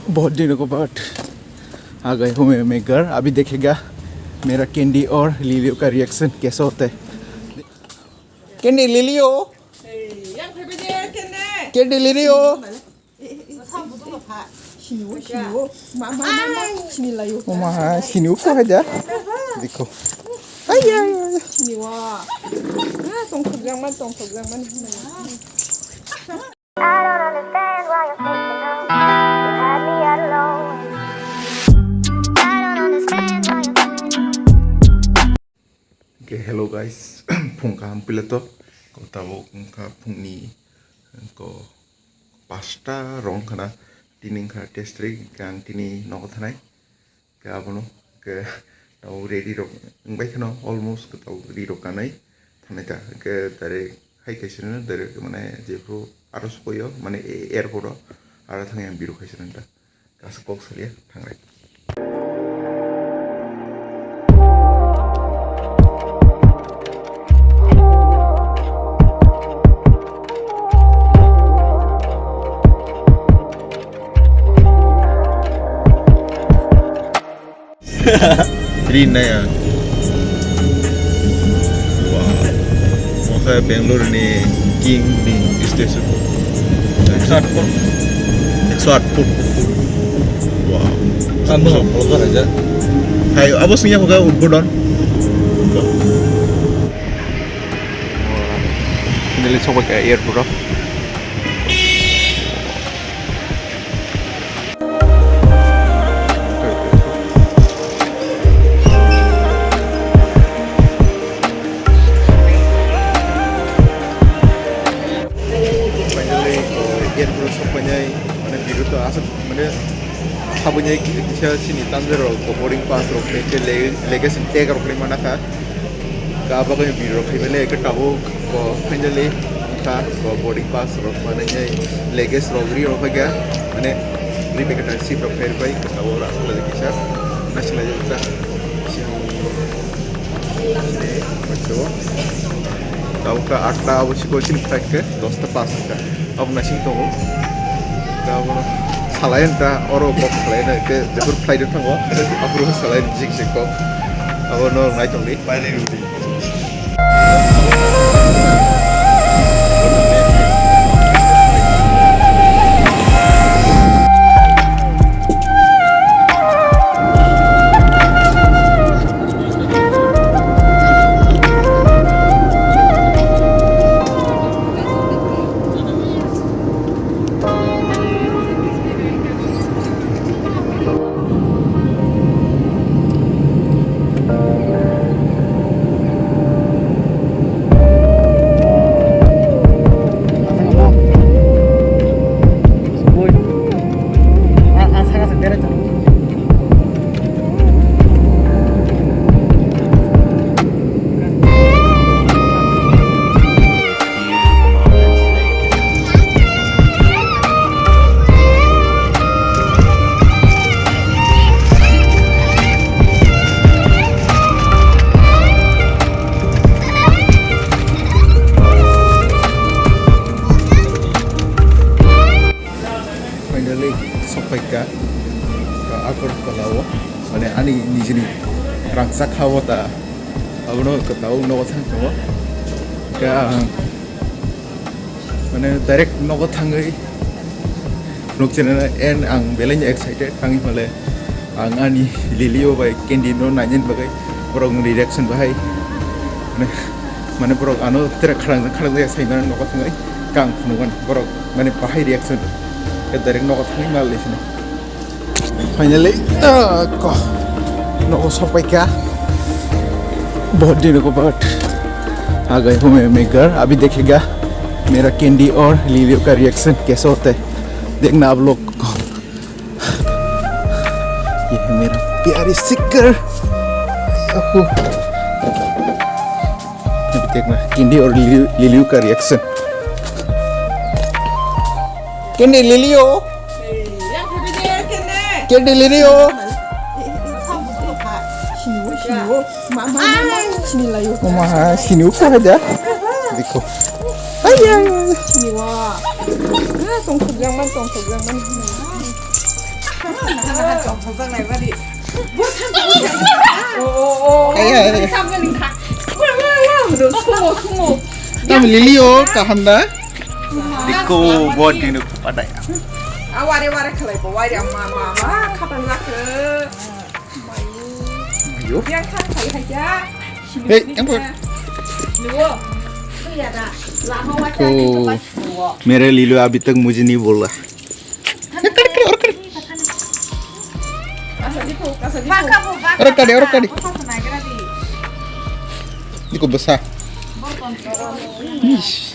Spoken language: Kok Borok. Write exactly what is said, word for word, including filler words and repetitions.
बहुत दिनों के बाद आ गए हूँ मैं, मैं घर। अभी देखेगा मेरा कैंडी और लिलियो का रिएक्शन कैसा होता है। कैंडी, लिलियो। कैंडी, लिलियो। Sini o, sini o. Ma, ma, ma, ma. Sini lai o. Oma, sini o, kau aja. Dikho. Ay, ay, ay. Sini o. Ah, tongthok jang man, tongthok jang man. I don't understand why you're thinking of you had me at alone. I don't understand why you're thinking of Okay, hello guys, phung kaham pilato. Ko tabuk wngkha phungni ko pasta rong khana tini wngkha testri kang tini nogo thanai. Ke abono ke tabuk ready rok wngbai khano almost ke tabuk ready rok kanai thanai ta ke direct hai kaisa no direct mane jephru aro sokoyo mane airport o aro thangya birok kaisa nanta. Kaisa kok salia thangrai. Ri naya. Wow. Mokha Bangalore ni king ni station. Ekso aat foot. Ekso aat foot. Wow. Kamu. Hai, abo singya hoga udbodon. Nili sobai ka airport o. Finally, airport o sokpainai, mane, biru to aswk, mane, habwini kisa chini tanjaro boarding pass rok, khe le-, luggage tag rok le mana kha. Ka bagwi birok khaimani khe tabuk ko finally wngkha ko boarding pass rok manwi luggage rok ri rok phaikha mane ri phaikha ta seat rok khairok bai tabuk oro aswk laijak kisa naisik laijak ta sini sini tabuk ta atta abo siko sini flight khe dosta pass wngkha. Abo naising tongo. Da abo salai ta oro kok salai na ke jepur flight o thango. Abo salai jik jik kok. Abo no nai tongdi. Finally, sokphaikha, ah, Agartala o, mane ani nijini rangchak ha o ta, abono kwtal nogo thang tongo. Khe ang, mane, direct nogo thangwi nukjinai, and ang belai no excited, thangwi male. Ang ani Lilio bai Candy no nainani bagwi borok ni reaction bahai mane, mane borok ano tere kharang kharang ya sai mane nogo thangwi kang phunukmani borok mane bahai reaction ke direct nogo thangwi mal lesino. Finally, ah, ko nogo sokpaikha. बहुत दिनों के बाद आ गए हूँ मैं, मैं घर। अभी देखेगा मेरा कैंडी और लिलियो का रिएक्शन कैसा होता है, देखना आप लोग। ये है मेरा प्यारी सिकर। देखना कैंडी और लिलियो, लिलियो का रिएक्शन। कैंडी, लिलियो। कैंडी, लिलियो। Oma, sini uko aja. Dikho. Ay, ay, ay. Sini wa. Ah, tongthok jang man, tongthok jang man. Kaya, kaya. Tam lili o kaham da. Diko buat dino padai. Aware ware khalai bo wai ma ma ma khapan lakhe. Ayo. Yang khan khai khai ya. Hey, yang buat. Nuwo. Iya da. Lama wajah. Ko. Mere lilo abhi tak mujhe nahi bola. Oro kadi, oro kadi. Diko basa. Ish.